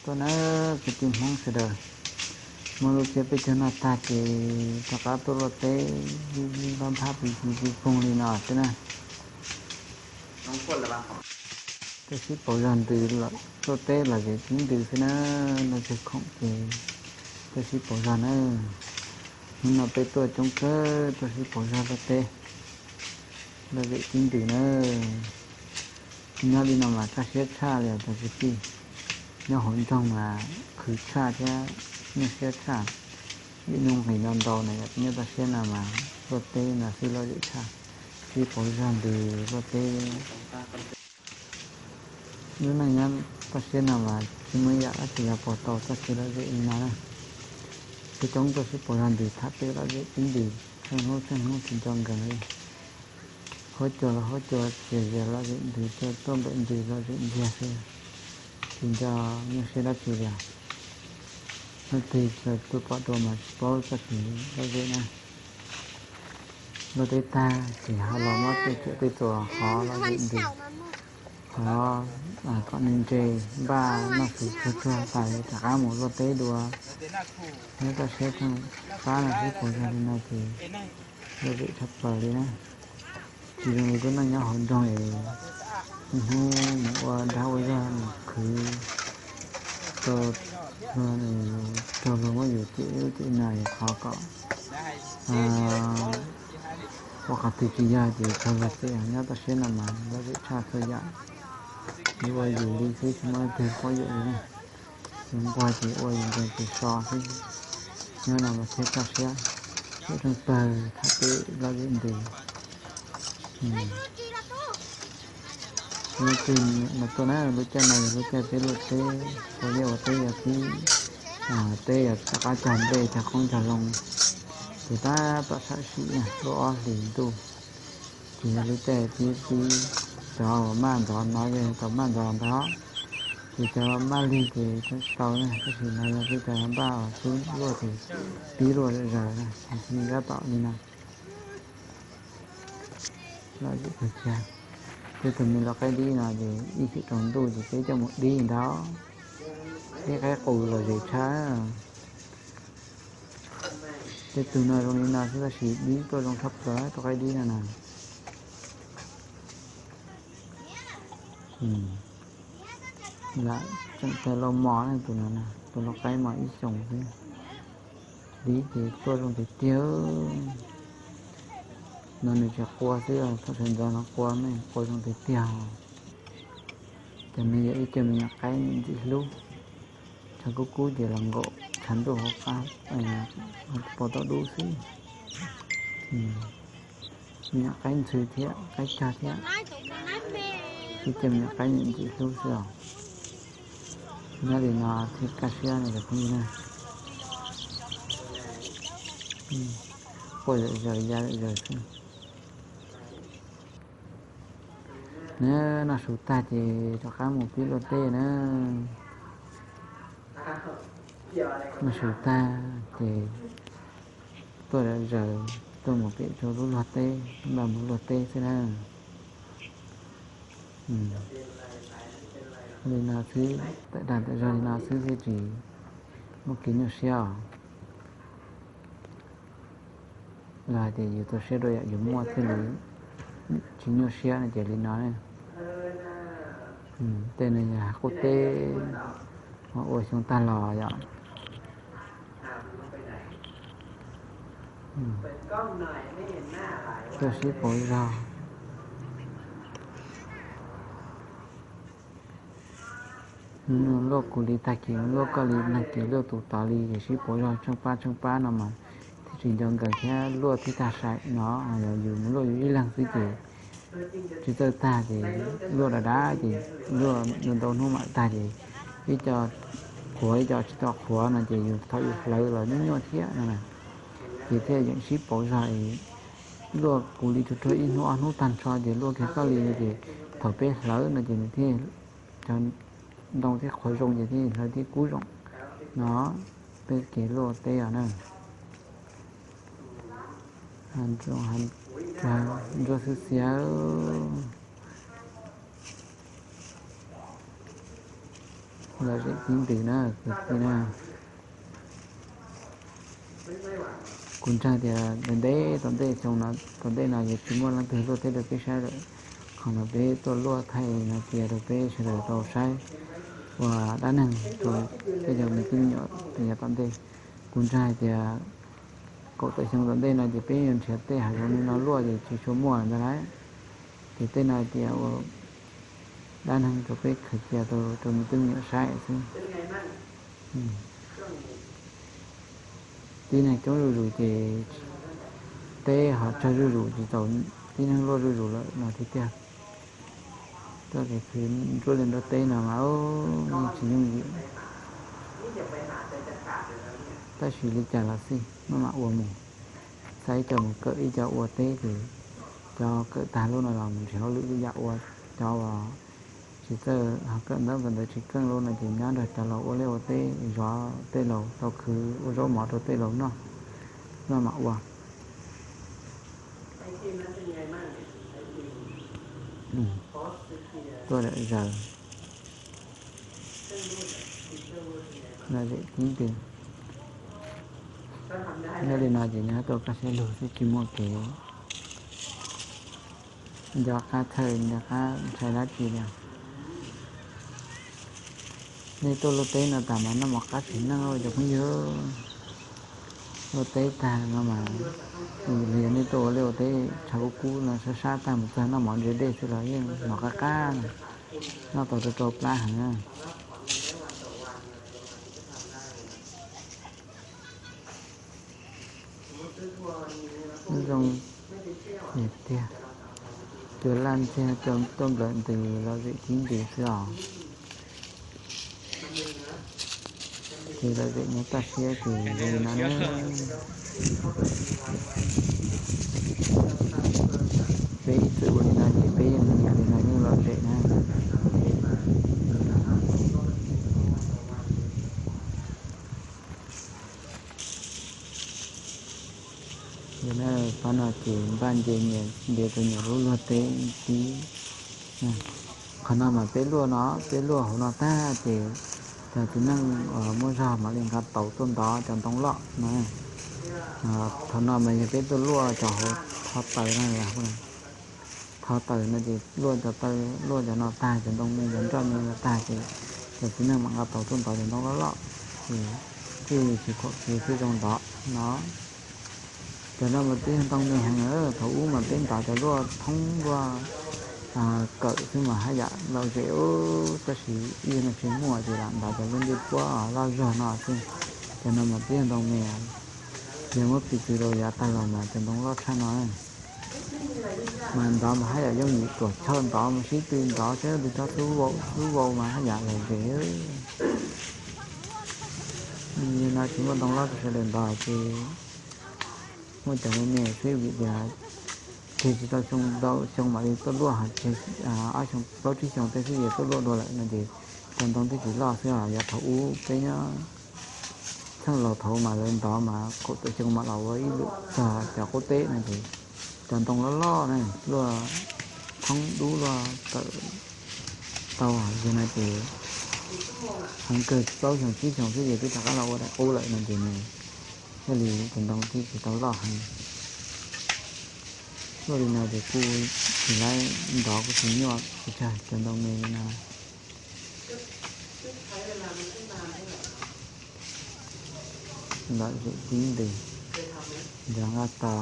Tuaj na, kwv tij Hmoob sawv daws, muaj lub tsiab peb caug noj tag ces rov qab tuaj luaj teb, vij vij npab nphab pis pis pis poog li no xwb na. Tuaj sib pauv zog ntws, luaj teb lom zem tib ntws xwb na, no tseg khoom ces tuaj sib pauv zog na. Hnub no peb tuaj coob kawg, tuaj sib pauv zog luaj teb, lom zem tib ntws na. Nyob li no mas kaj siab tshaj li os cov kwv tij. Nyob hauv nroog mas khwv tshaj thiab nyuaj siab tshaj. Ib hnub nqis ntau ntau na yom, nyob toj siab no mas luaj teb no xwb lom zem tshaj. Sib pauv zog ntws luaj teb. Lub neej nyob toj siab no mas tsis muaj ib yam dab tsi yog puas tau txoj kev lom zem li no na. Peb coob tuaj sib pauv zog ntws tham peb lom zem tib ntws, tsheej hnub tsheej hnub tsis nco nkees li. Huab cua los huab cua, txias zias lom zem ntws, cua tuaj nplawm ntws lom zem ntsiag xwb, tsis nco nyuaj siab dab tsi li os. Leej twg txawm tus pom dua mas tsis paub txoj kev lom zem na. Luaj teb tag ces ho los muab tej tsuam tej txuas hov lom zem ntws, hov kom ntse ntse, npaj noj su tsuag tsuag tas rov qab mus luaj teb dua. Nyob toj siab tsheej pab no sib pauv zog li no ces lom zem tshaj plaws li na. Tsis zoo li lub neej nyob hauv nroog es hnub mus ua dag ua zog mus khwv rau luag, raug luag muab yus cem ub cem no es qhov kom ua qhov twg tsis yog ces raug luag cem. Nyob toj siab no mas lom zem tshaj txhua yam. Yus ua yus li xwb tsis muaj leej twg paub yus li na. Yus nquag ces ua yus nkees ces so xwb. Nyob no mas thiaj kaj siab, siab tsheej pawg tham peb lom zem ntws. Leej twg los tuaj na, lub caij no yog lub caij peb luaj teb, ua liaj ua teb yog pib, teb yog rov qab cog nplej cog qoob cog loo, ces tab tom tsham sim na, lub ob hlis ntuj. Ces yog lub caij pib pib, cov uas maj ntxov no yog tau maj ntxov ntag, ces cov maj lig ces tsis tau na, tab sis no yog peb cov npaj xub luaj ces pib luaj zom zaws na, ces tab tom li no. Lom zem kawg kiag. Tej tug me lau qaib dib no ces ib chim tsaus ntuj ces peb coj mus dib ntag. Dib qaib qus lom zem tshaj. Tej tug no zoo li no xwb tab sis dib tuaj zoo tshaj plaws tus qaib dib no na. Lam tseem tau lau mos na tus no, tus lau qaib mos ib xyoos xwb. Dib ces tuaj zoo tiag tiag. No nws tsis qua xwb, thaum sawv ntxov no qua ne, qua zoo tiag tiag. Ces nws yog ib co me nyuam qaib ntxim hlub, tshav kub kub ces los nkaum tshav ntuj hauv qab, pos tau dub xwb. Me nyuam qaib ntxhw thiab qaib cog thiab, ib co me nyuam qaib ntxim hlub xwb os. Nyob li no thiaj kaj siab no cov phooj ywg na. Quaj zom zaws ya zom zaws xwb. Noj su tag ces rov qab mus pib luaj teb na. Noj su tag ces tuaj zom zaws tuaj mus pem rau lub luag teb, npaj mus luaj teb xwb na. Li no xwb, tawm dag tawm zog li no xwb thiaj tsis muaj kev nyuaj siab os. Los hais tias yus txaus siab dua yam yus muaj thiaj li tsis nyuaj siab no ces li no. Tej no yog hav qub teb, ho ua xyoo tag los yom. Tuaj sib pauv zog. Luaj kuv li tag kis, luaj koj li nag kis, luaj tus tod li, ces sib pauv zog tsheej pab tsheej pab no mas thiaj tsis nco nkees thiab luaj thiaj tag sai no. Yog yus mus luaj yus ib leeg xwb ces tsis txawj tag ces luaj dav dav ces luaj ntau hnub mam tag ces ib co qhuav ib co tsis tau qhuav no ces yus thaum yus hlawv los nyuaj nyuaj thiab no. Ces thiaj yeem sib pauv zog es luaj kuv li tsuag tsuag ib hnub ob hnub tag nrho ces luaj kiag koj li no ces thaum peb hlawv no ces nws thiaj, cov ntoo thiaj qhuav zoo ces thiaj hlawv thiaj kub zoo no. Peb kev luaj teb os na. Ntsuab xwb xiav. Lom zem tib ntws na kwv tij na. Kuv ntseeg tias ntev ntev tom ntej xyoo no, tom ntej no yuav tsis muaj leej twg luaj teb rau peb saib lawm. Qhov no peb tuaj luaj thaij no cia rau peb sawv daws tau saib ua dab neeg rau peb cov me tub me nyuam tom ntej. Kuv ntseeg hais tias kaum tawm xyoo tom ntej no ces peb yuav nrhiav tej hav zoov li no luaj ces tsis tshua muaj ntag lauj. Ces tej no tias ua dab neeg rau peb khaws cia rau me tub me nyuam saib xwb. Tib neeg coob zuj zus ces teb ho tsawg zuj zus, tsis txaus tib neeg luaj zuj zus lawm no tiag tiag. Tuaj kev khwv nruab li nruab teb no mas yeej tsis yooj yim. Tab sis li cas los xij maj mam ua mus. Xav ib co mus kawm ib co ua teb ces cov kawm tag lub no los mus nrhiav hauj lwm ib yam ua. Cov uas tsis txawj ho kawm ntawv ntawd tsis keej lub no ces nyob nrog cov laus ua liaj ua teb zov tej laus tau khwv ua zaub mov rau tej laus noj, maj mam ua. Tuaj lawm zaws. Lom zem tib ntws. Nyob li no ces nyob tuaj kaj siab lug xwb tsis muaj kev nco qab txhawj nco qab ntshai dab tsi li. Nej tuaj luaj teb no tas mas noj mov qab tsis neej cov phooj ywg. Luaj teb tag no mas, los yog nej tuaj ua liaj ua teb tshav kub kub no sab sab tag mus txog noj mov ntse dej xwb los yeej mov qab qab no, noj tau rau rau plab heev. Zoo tiag, cua laj ntxiag tuaj nplawm ntws lom zem tib ntws xwb os. Ces lom zem nyob toj siab ces zoo li no na. Peb ib txwm ua li no ces peb yeej nyiam li no yeej lom zem na. Yog na, qhov no ces npaj nce nyias nce rau nyias lub luag teb tib. Qhov no mas peb luaj no, peb luaj hauv no tag ces cov txiv neej uas muaj zog mam li nqa taus tuaj ntov cov ntoo loj no. Thaum no mas yog peb tuaj luaj cov hauv tho taws no, tho taws no ces luaj cov taws luaj cov no tag, cov ntoo me cov nroj me no tag ces cov txiv neej mam nqa taus tuaj ntov cov ntoo loj loj. Ces tsis khuam kev thiaj zoo ntov no. Cov no mas twb yog ntoo me heev, thaum ub mas peb ntov cov luaj thoob luaj kawm xwb mas haj yam lom zem, tab sis ib yam no tsis muaj ces lam ntov cov luaj ncej puab loj zog no xwb. Cov no mas twb yog ntoo me, yog muab piv txwv rau yav tag los mas cov ntoo loj tshaj no mas ntov mas haj yam yooj yim, tuam chawj ntov mas sib tw ntov, sib tw rov hlub vau mas haj yam lom zem. Yog no tsis muaj ntoo loj rau sawv daws ntov ces muaj cov me me xwb vim tias tseg tsis tau xyoo ntau xyoo mam li tuaj luaj, tseg ob xyoo plaub tsib xyoo tej xwb ces tuaj luaj dua lawm no ces cov ntoo twb tsis loj xwb os. Yog thaum ub peb nyob txheej laus thaud mas lawv ntov mas kaum tawm xyoo mam los ua ib lwm txog cov qub teb no ces cov ntoo loj loj na, luaj thoob dub luaj kawm tau. Yog no ces heev kawg plaub xyoo tsib xyoo xwb ces twb rov qab los ua daim qub lawm no ces nws thiaj li cov ntoo thiaj tsis tau loj heev. Luaj li no ces kuj tsis laib ntov, kuj tsis nyuaj pes tsawg cov ntoo me li no. Lom zem tib ntws, ntov nqaj to.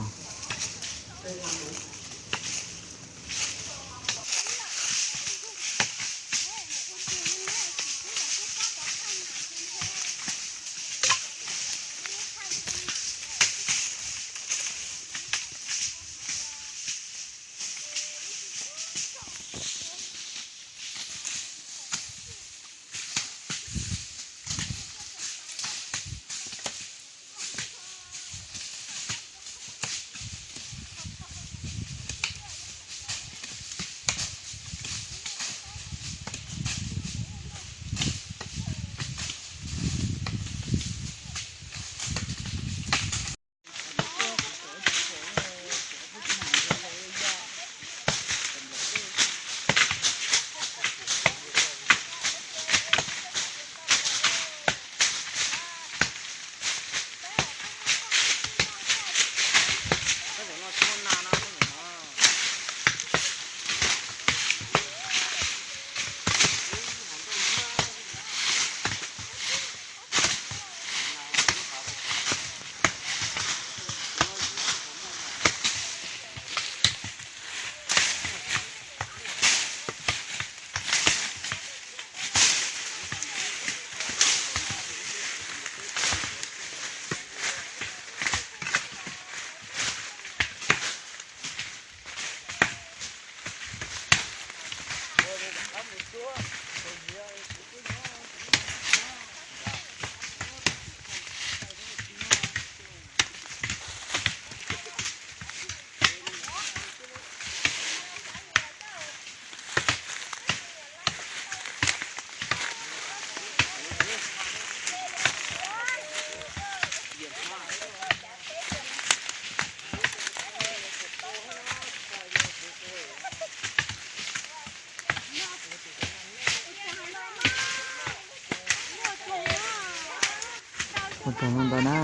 Ua tsaug ntau ntau na,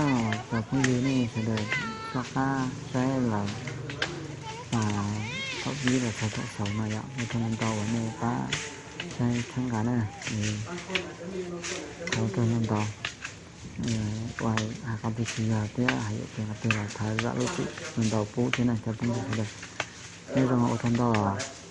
cov phooj ywg nej sawv daws soj qab saib lawm, thaum pib los txog thaum xaus no yom, ua tsaug ntau ntau uas nej pab saib txhawb nqa na. Ua tsaug ntau ntau. Ua hais qhov twg tsis yog thiab hais yam twg qhov twg los thov zam lub txim ntau pub thiab na cov phooj ywg sawv daws. Nyob zoo, ua tsaug ntau os.